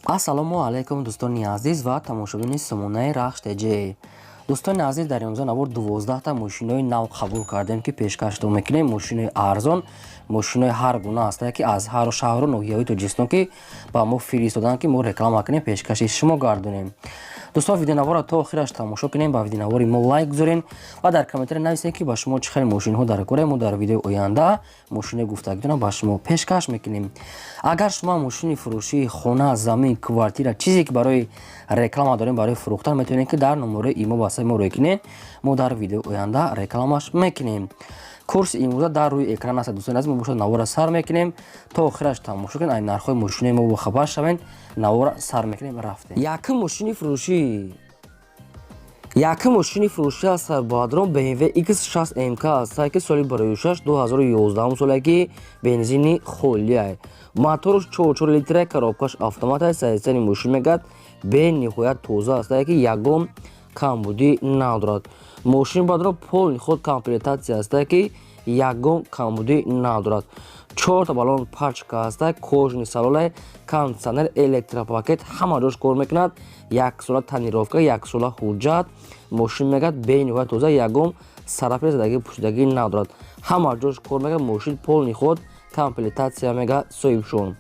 Ассалому алайкум, дӯстони азиз ва тамошобини сомонаи Рахш ТЖ. Дӯстони азиз, дар имрӯза навор 12-та мошинои нав қабул кардем, ки пешкаштон мекунем. Мошинои арзон, мошинои ҳар гуна ҳастае, ки аз ҳар шаҳру ноҳияҳои Тоҷикистон ки ба мо фиристоданд, ки мо реклама кунем, пешкаши шумо гардонем. Дӯстон, видеонаворро то охираш тамошо кунем, ба видеонавори мо лайк гузорем ва дар комментария нависем, ки ба шумо чӣ хел мошинҳо дар кора. Мо дар видеои оянда мошинои гуфтагитонро ба шумо пешкаш мекунем. Агар шумо мошини фурӯшии, хона, замин, квартира, чизе ки барои реклама дорем, барои фурӯхтан, метавонед, ки дар номерои имо ба саи мо рӯй кунед. Мо дар видеои оянда рекламаш мекунем. Курси имрӯза дар рӯи экран аст. Дӯстони азиз, мо бошад навора сар мекунем, то охираш тамошо кунед, ай нархҳои мошинои мо бохабар шавед. Навора сар мекунем, рафтем. Якум мошини фурӯшӣ, якум мошини фурӯшӣ аст, бародарон, BMW X6 МК аст, ки соли 2006, 2011 соле, ки бензини холиай, моторш 4,4 литра, коробкаш автомат аст. Состояни мошин, мегӯяд, бениҳоят тоза аст, ки ягон камбудӣ надорад. Мошин, бародарон, полный ход комплектация аст, ки ягон камбудӣ надорад. Чорта баллон пачка аст, кожаный салон, кондиционер, электропакет, ҳама ҷош кор мекунад. Яксола тонировка, яксола ҳуҷҷат. Мошин, мегӯяд, бениҳоят тоза, ягон царапина, задагӣ, пӯшидагӣ надорад, ҳама ҷош кор мекунад. Мошин полный ход комплектация, мегӯяд соҳибшон.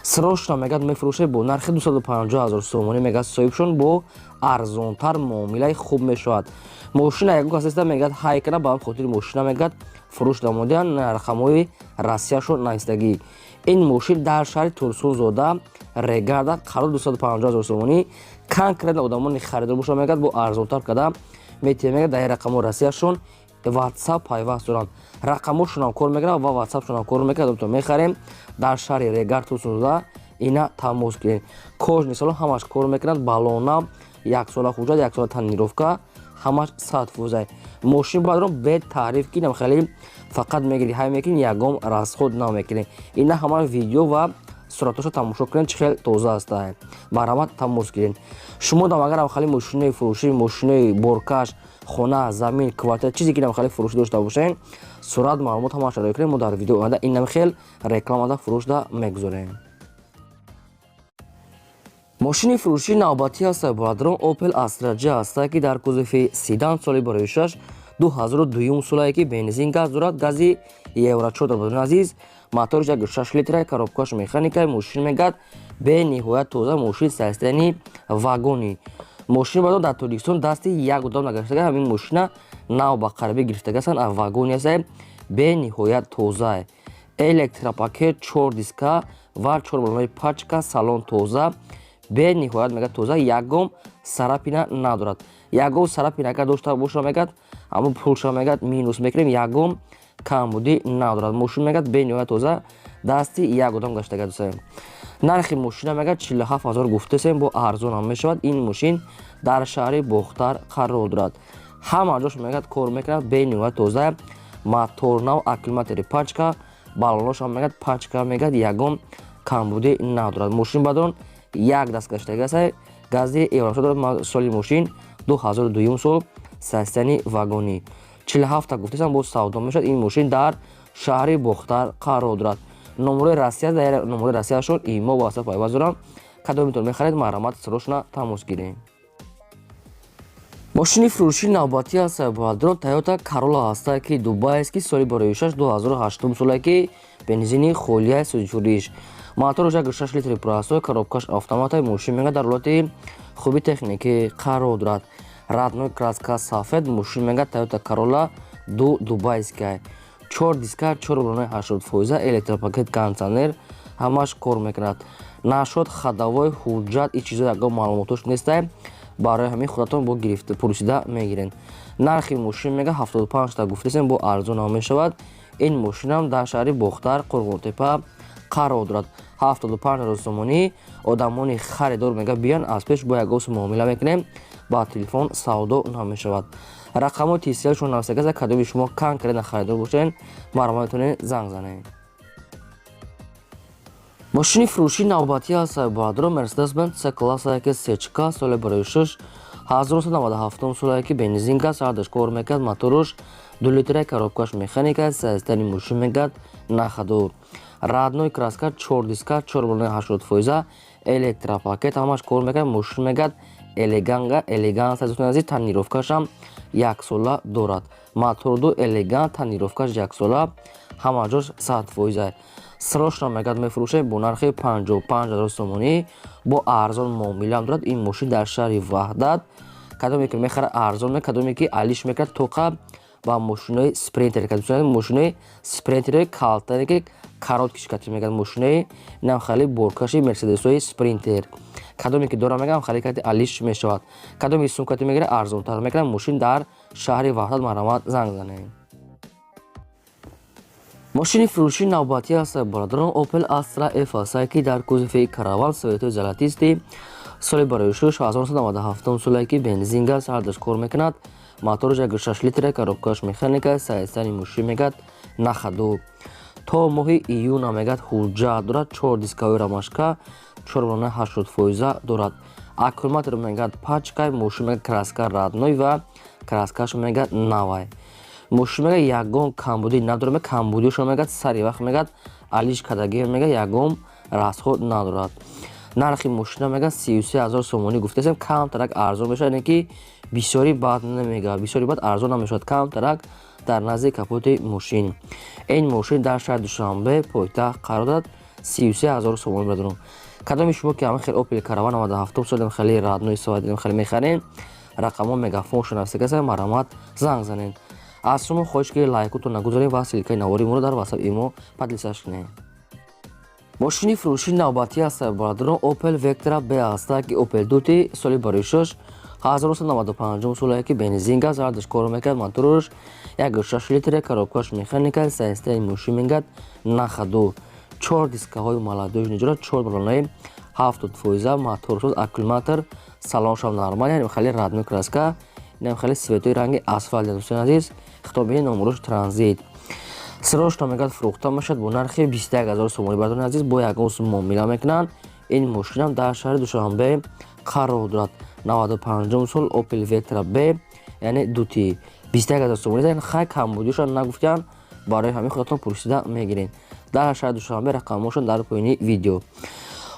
Срочно, мегӯяд, мефурӯшед бо нархи 250 ҳазор сомонӣ. Мегӯяд соҳибшон, бо арзонтар муомилаи хуб мешавад. Мошина ягон кас неста, мегӯяд, ҳай кана. Ба ҳам хотири мошина, мегӯяд, фурӯш намудиян. Рақамҳои Россияшон навистагӣ. Ин мошин дар шаҳри Турсунзода, Регарда қарор. 250 ҳазор сомонӣ. Конкретно одамони харидор боша, мегӯяд, бо арзонтар када метиҳем. Мегӯяд, дар рақамҳои Россияшон Ватсап пайваст доранд, рақамҳошонам кор мекунад ва Ватсапшонам кор мекунад. То мехарем, дар шаҳри Регар, Турсунзода ина тамос гиред. Кожаный салон, ҳамаш кор мекунад, баллона, яксола ҳуҷҷат, яксола тонировка, ҳамаш 100%. Мошин, бародарон, бетаъриф, ки инам хеле фақат мегири, ҳай мекунӣ, ягон расход намекунӣ. Ина ҳама видео ва суратҳошо тамошо кунед, чӣ хел тоза аста. Марҳамат, тамос гиред. Шумо дам агарам хеле мошинои фурӯшӣ, мошинои боркаш, хона, замин, квартира, чизе ки хеле фурӯшӣ дошта бошед, сурат, маълумот ҳамааш ро кунед. Мо дар видео оянда инам хел рекламада фурӯшда мегузорем. Мошини фурӯшии навбатӣ аст, бародарон, Opel Astra J аст, ки дар кузови седан, соли 2006, 2002 солае, ки бензин, газ дорад, гази Евро 4. Бародарони азиз, моторш 1,6 литра, коробкаш механика. Мошин, мегӯяд, бениҳоят тоза. Мошин состояни вагони. Мошин, бародарон, дар Тоҷикистон дасти як одам нагаштага. Ҳамин мошина нав ба қарибӣ гирифтага ҳастанд, аз вагони аст, бениҳоят тоза, электропакет, чор диска ва чор баллонои пачка, салон тоза, бениҳоят, мегӯяд, тоза, ягон царапина надорад. Ягон царапина агар дошта боша, мегӯяд, ҳамон пулша, мегӯяд, минус мекунем. Ягон камбудӣ надорад. Мошин, мегӯяд, бениҳоят тоза, дасти як одам гаштага. Дӯстаем, нархи мошина, мегӯяд, 47 000 гуфтасем, бо арзонам мешавад. Ин мошин дар шаҳри Бохтар қарор дорад. Ҳама ҷош, мегӯяд, кор мекунад, бениҳоят тоза, мотор нав, аккумулятори пачка, баллоношам, мегӯяд, пачка, мегӯяд, ягон камбудӣ надорад. Мошин, бародарон, як даст гаштага аст, гази Евро 4 дорад. Соли мошин 2002 сол, состояни вагонӣ. 47-та гуфтасам, боз савдо мешавад. Ин мошин дар шаҳри Бохтар қарор дорад. Номерои Россия, дар номерои Россияшон имо васат пайваст дорам. Кадомитон мехаред, марҳамат, срочно тамос гирем. Мошини фурӯшии навбатӣ аст, бародарон, Тойота Corolla ҳаста, ки дубайст, ки соли 2006, 2008 соле, ки бензини холия, сӯзишвориш, мотораш 1,6 литри простой, коробкаш автомата. Мошин, мегӯяд, дар ҳолати хуби техникӣ қарор дорад. Родной краска сафед. Мошин, мегӯяд, Тойота Corolla ду дубайская, чор диска, чор баллонои 80%, электропакет, кондиционер, ҳамаш кор мекунад. Нашод ходовой, ҳуҷҷат, ин чизо ягон маълумотош нестай. Барои ҳамин худатон бо гирифта пурсида мегиред. Нархи мошин, мега, 75-та гуфтесем, бо арзонам мешавад. Ин мошинам дар шаҳри Бохтар, Қурғонтепа қарор дорад. 75 000 сомонӣ. Одамони харидор, мега, биён, аз пеш бо ягон муомила мекунем, ба телефон савдо намешавад. Рақамҳои тисиялшон нависагаса. Кадоми шумо конкретно харидор бошед, марҳамат, метавонед занг занед. Мошини фурӯшии навбатӣ аст, бародарон, Мерседес Бенз С класса, ки сечка, соли 2006, 1997 соле, ки бензин, газ ҳардаш кор мекард, моторуш 2 литра, коробкаш механика. Состояни мошин, мегӯяд, на ходу, родной краска, чор диска, чор баллони 80%. Электропакет ҳамаш кор мекунад. Мошин мегӯяд, элеганга элегант, дӯстони азиз. Тонировкашам яксола дорад. Моторду элегант, тонировкаш яксола, ҳама ҷош 100%. Срочно мегӯяд, мефурӯшем бо нархи 55 000 сомонӣ, бо арзон муомилаам дорад. Ин мошин дар шаҳри Ваҳдат. Кадоме ки мехара, арзон, кадоме ки алиш мекунад, тоқа ба мошинои Спринтер, мошинои Спринтери калтане ки короткиш кати мегӯяд, мошинои инам хеле боркаши Мерседесҳои Спринтер кадоме ки дора, мегӯям, хеле кати алиш мешавад. Кадоме сум кати мегирад, арзонтар мекунад. Мошин дар шаҳри Ваҳдат, марҳамат, занг занед. Мошини фурӯшии навбатӣ аст, бародарон, Opel Astra F аст, ки дар кузови Караван, цветои золотистый, соли барои 1997 соле ки бензин, газ ҳардаш кор мекунад. Мотораш 1,6 литра, коробкаш механика. Состояни мошин мегӯяд, на ходу, то моҳи июна мегӯяд, ҳуҷҷат дорад. Чор дискаҳои рамашка, чор баллонаи 80% дорад. Аккумулятор мегӯяд, пачкай. Мошин мегӯяд, краска родной ва краскаш мегӯяд, навай. Мошин мегӯяд, ягон камбудӣ надорад. Камбудиашро мегӯяд, сари вақт мегӯяд, алиш кардагӣ, мегӯяд, ягон расход надорад. Нархи мошина мегӯяд, 33 000 сомонӣ гуфтаистем, камтарак арзон мешавад, яъне ки бисёри бад намегӯяд, бисёри бад арзон намешавад, камтарак дар назди капоти мошин. Ин мошин дар шаҳри Душанбе, пойтахт қарор дорад. 33 000 сомонӣ, бародарон. Кадоми шумо ки ҳамин хел Опел Караван 97 сол, хеле родной соат хеле мехарем, рақамҳо мегафоншо нависагаса, марҳамат, занг занед. Аз шумо хоҳиш ки лайкотон нагузорем ва ссылкаи навори моро дар ватсап, имо поделиться кунед. Мошини фурӯшии навбатӣ аст, бародарон, Opel Vectra B аст, ки Opel Duty, соли барои 1995 соле ки бензин, газ ҳардаш кор мекард. Мотораш 1,6 литре, коробкаш механика. Состояни мошин мегӯяд, на ходу, чор дискаҳои молодёжный дорад, чор баллонаи 70%, моторсоз, аккумулятор, салоншам нормал, яъне хеле родной краска, инам хеле цветои ранги асфалт. Дӯстони азиз, хитобии номерош транзит. Срочно мегӯяд, фурӯхта мешавад бо нархи 21 000 сомонӣ. Бародарони азиз, бо ягон сум муомила мекунанд. Ин мошинам дар шаҳри Душанбе қарор дорад. 95 сол Opel Vectra B, яъне Duty, 21 000 сомонӣ. Хай, камбудиашон нагуфтиянд, барои ҳамин худатон пурсида мегиред. Дар шаҳри Душанбе, рақамҳошон дар поёни видео.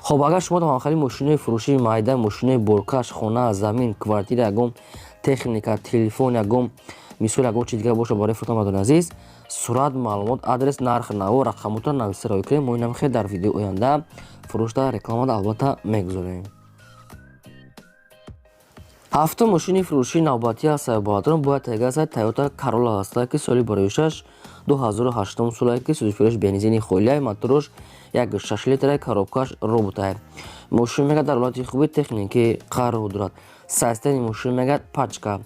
Хоб, агар шумо ҳамхели мошинои фурӯшии майда, мошинои боркаш, хона, замин, квартира, ягон техника, телефон, ягон мисол, ягон чи дигар бошад барои фурӯхтан, бародарони азиз, сурат, маълумот, адрес, нарх, наво, рақамотро нависта роӣ кунед. Мо инам хел дар видеои оянда фурӯшда, рекламада албатта мегузорем. Ҳафтум мошини фурӯшии навбатӣ аст, бародарон, бояд тегаса Toyota Corolla аст, ки соли бароишаш 2008 соле ки сӯзишвориш бензини холия, мотораш 1,6 литра, коробкаш роботай. Мошин мегӯяд, дар ҳолати хуби техникӣ қарор дорад. Состояни мошин мегӯяд, пачка,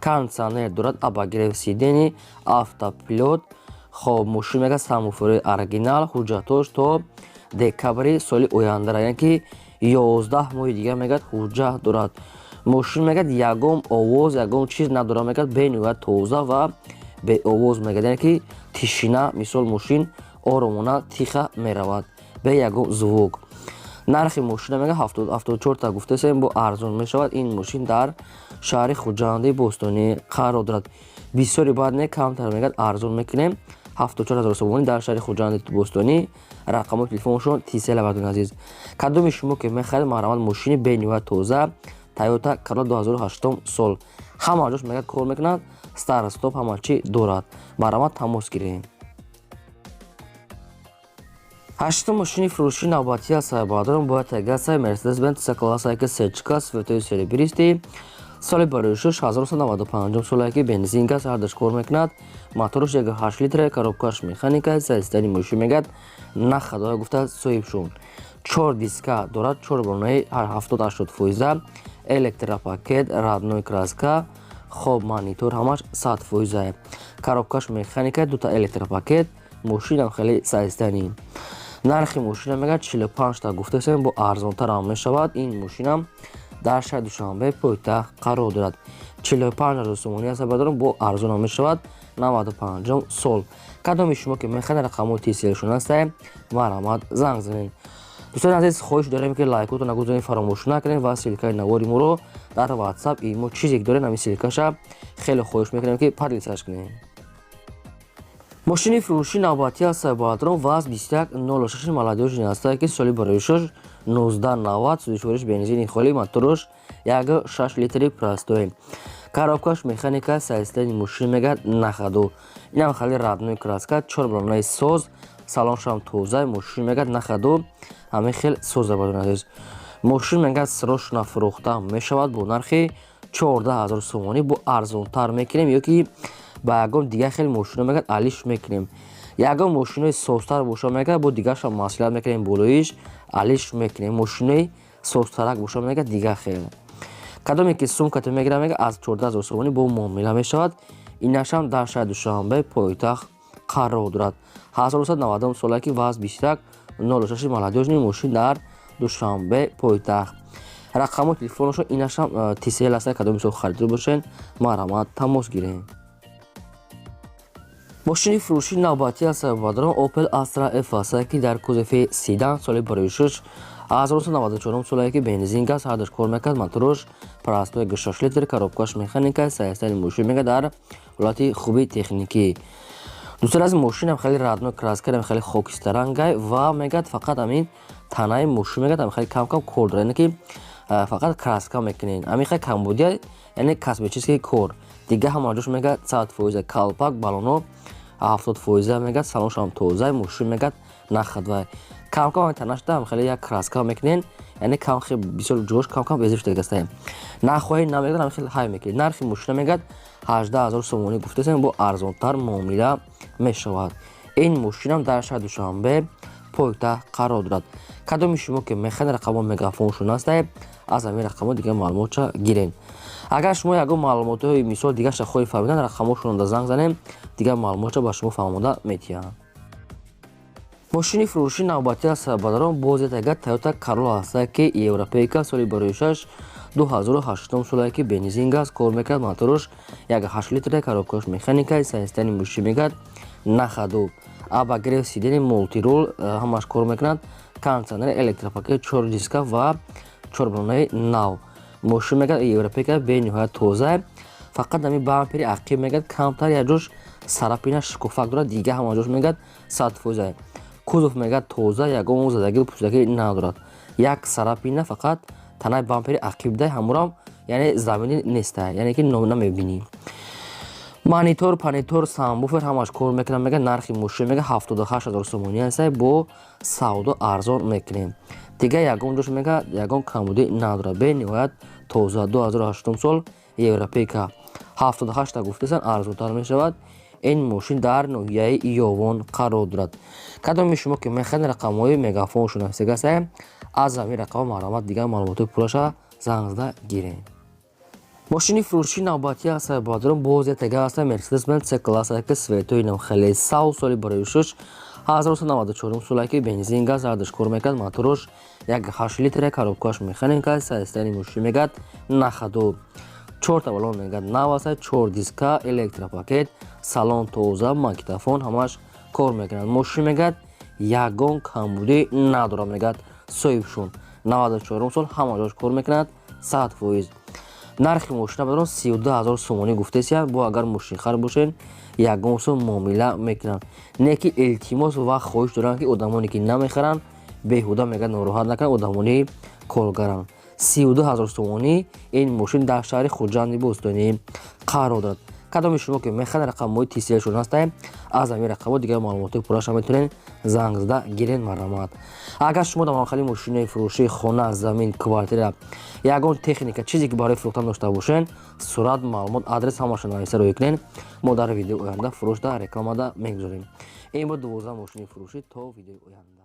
кондитсионер дорад, обогрев сидений, автопилот. Хоб, мошин мегӯяд, сабвуферои оригинал, ҳуҷҷатҳош то декабри соли ояндара, яъне ки 11 моҳи дигар мегӯяд, ҳуҷҷат дорад. Мошин мегӯяд, ягон овоз, ягон чиз надорад, мегӯяд, бениҳоят тоза ва беовоз мегӯяд, яъне ки тишина, мисол, мошин оромона, тихо меравад, бе ягон звук. Нархи мошина мегӯяд, 74та гуфтасем, бо арзон мешавад. Ин мошин дар шаҳри Хуҷанди бостонӣ қарор дорад. Бисёри баъд не, камтар мегӯяд, арзон мекунем. 74 000 сомонӣ, дар шаҳри Хуҷанди бостонӣ. Рақамҳои телефоншон Тисела. Бародарони азиз, кадоми шумо ки мехаред, марҳамат, мошини бениҳоят тоза Toyota Corolla 2008 сол, ҳама ҷош мегӯяд, кор мекунад, старт стоп, ҳама чӣ дорад. Марҳамат, тамос гиред. Ҳаштум мошини фурӯшии навбатӣ аст, бародарон, бояд тегаса Mercedes Benz C класса ки сечка, цветои серебристый, соли бароишуш 1995 соле ки бензин, газ ҳардаш кор мекунад. Мотораш 1,8 литра, коробкаш механика. Состояни мошин мегӯяд, на ходу, гуфта соҳибшон. Чор диска дорад, чор баллонаи 70-80%, электропакет, родной краска. Хоб, монитор ҳамаш 100%, коробкаш механика, дута электропакет. Мошинам хеле состояни. Нархи мошина мегӯяд, 45та гуфтасем, бо арзонтарам мешавад. Ин мошинам дар шаҳри Душанбе, пойтахт қарор дорад. 45 000 сомонӣ аст, бародарон, бо арзонам мешавад. 95 сол. Кадоми шумо ки мехоҳед, рақамҳои тиселшон ҳастаем, марҳамат, занг занед. Дӯстони азиз, хоҳиш дорем ки лайкотро нагузоред, фаромӯш накунед ва ссылкаи навори моро дар Ватсап, имо, чизе ки доред, ҳамин ссылкаша хеле хоҳиш мекунем ки поделиться кунед. Мошини фурӯшии навбатӣ аст, бародарон, ВАЗ 2106 молодёжный аст, ки соли бароишаш 1990, сӯзишвориш бензини холӣ, моторш 1,6 литри простой, коробкаш механика. Состояние мошин, мегӯяд, на ходу. Инам хеле родной краска, чор балонаи соз, салоншам тоза. Мошин, мегӯяд, на ходу, ҳамин хел соза. Бародари азиз, мошин, мегӯяд, срочно фурӯхта мешавад бо нархи 14 000 сомонӣ. Бо арзонтар мекунем ё ки ба ягон дигар хел мошино, мегӯяд, алиш мекунем. Ягон мошинои созтар боша, мегӯяд, бо дигаршам маслиҳат мекунем, болоиш алиш мекунем. Мошинои созтарак боша, мегӯяд, дигар хел. Кадоме ки сумкато мегирад, мегӯяд, аз 14 000 сомонӣ бо муомила мешавад. Инашам дар шаҳри Душанбе, пойтахт қарор дорад. 1990 солае ки ВАЗ 2106 молодёжный мошин дар Душанбе, пойтахт. Рақамҳои телефонашон инашам Tcell аста. Кадом мисол харидор бошен, марҳамат, тамос гирем. Мошини фурӯши навбатӣ аст, бародарон, Opel Astra F аст, ки дар кузови седан, соли барои 1994 солае ки бензин, газ ҳардаш кор мекард, моторш простой 6 литр, коробкаш механика. Состояние мошин, мега, дар ҳолати хуби техникӣ. Дӯстон аз, мошинам хеле родной краскарам, хеле хокистарангай ва, мегӯяд, фақат ҳамин танаи мошин, мегӯяд, хеле кам кам кор дорад, яъне ки фақат краска мекунед, ҳамин хеле камбудия, яъне косметический кор. Дига ҳама ҷош, мегӯяд, 100%, калпак, балоно 70%, мегӯяд, салоншам тоза. Мошин, мегӯяд, на ходу, камкам ҳамин танашда хеле як краска мекунед, яъне кам бисёр ҷош камкам безир шудагастаем. Нахоҳед, намегӯяд, ҳамин хеле ҳай мекунед. Нархи мошина, мегӯяд, 18 000 сомонӣ гуфтасем, бо арзонтар муомила мешавад. Ин мошинам дар шаҳри Душанбе, пойтахт қарор дорад. Кадоми шумо ки мехоҳед, рақамҳо мегафоншон ҳастае, аз ҳамин рақамҳо дигар маълумотша гирем. Агар шумо ягон маълумотҳои мисол дигарша хоҳед фаҳмидан, рақамҳошонро занг занем, дигар маълумотша ба шумо фаҳмода метиҳам. Мошини фурӯши навбатӣ аст, бародарон, боз агар Toyota Corolla ҳаста, ки европейка, соли барои 2008 солае ки бензин, газ кор мекард, моторш 1,8 литра, коробкаш механика. Состояние мошин, мегӯяд, на ходу, обогрев сиденья, мультируль, ҳамаш кор мекунад, кондиционер, электропакет, чор диска ва чорбанонаи нав. Мошин, мегӯяд, европейка, бениҳоят тоза. Фақат ҳамин бампери ақиб, мегӯяд, камтар як ҷош царапина, шикофак дорад, дига ҳама ҷош, мегӯяд, 100%. Кузов, мегӯяд, тоза, ягон задагӣ, пусидагӣ надорад. Як царапина фақат танаи бампери ақибда, ҳамурам яъне заминӣ неста, яъне ки намебинӣ. Монитор, панитор, сабвуфер ҳамаш кор мекунад. Мега, нархи мошин, мега, 78 000 сомонӣ аста, бо савдо арзон мекунем. Дига ягон ҷош, мега, ягон камбудӣ надорад, бениҳоят тоза. 2008 сол, европейка, 78та гуфтасан, арзонтар мешавад. Ин мошин дар ноҳияи Ёвон қарор дорад. Кадоми шумо ки мехоҳед, рақамҳои мегафоншон ҳастегаса, аз ҳамин рақамҳо марҳамат, дигар маълумотҳои пурраша занг зада гирем. Мошини фурӯши навбатӣ аст, бародарон, боз яктага аст, Мерседес Бенз С класс, ки цветои нав хеле сав, соли барои 1994 соле ки бензин, газ ҳардаш кор мекард, моторш 1,8 литра, коробкаш механика. Состояние мошин, мегӯяд, на ходу, чорта балон, мегӯяд, нав аст, чор диска, электропакет, салон тоза, магнитофон ҳамаш кор мекунад. Мошин, мегӯяд, ягон камбудӣ надорад. Мегӯяд соҳибшон, 94 сол, ҳама ҷош кор мекунад, 100%. Нархи мошина, барон, 32 000 сомонӣ гуфтесиянд, бо агар мошинхар бошед, ягон сум муомила мекунанд. Не ки илтимос ва хоҳиш доранд, ки одамоне ки намехаранд, беҳуда, мегӯяд, нороҳат накунанд одамони коргаранд. 32 000 сомонӣ. Ин мошин дар шаҳри Хуҷанди бостонӣ қарор дорад. Кадоми шумо ки мехоҳед, рақамҳои Tcellшон ҳастаем, аз ҳамин рақамҳо дигар маълумотҳои пурраша метавонед занг зада гирен, марҳамат. Агар шумо дар махали мошинаи фурӯшии хона, замин, квартира, ягон техника, чизе ки барои фурӯхтан дошта бошед, сурат, маълумот, адрес, ҳамаша нависа рӯй кунед, мо дар видеои оянда фурӯшда, рекламада мегузорем. Ин буд 12 мошини фурӯшӣ. То видеои оянда.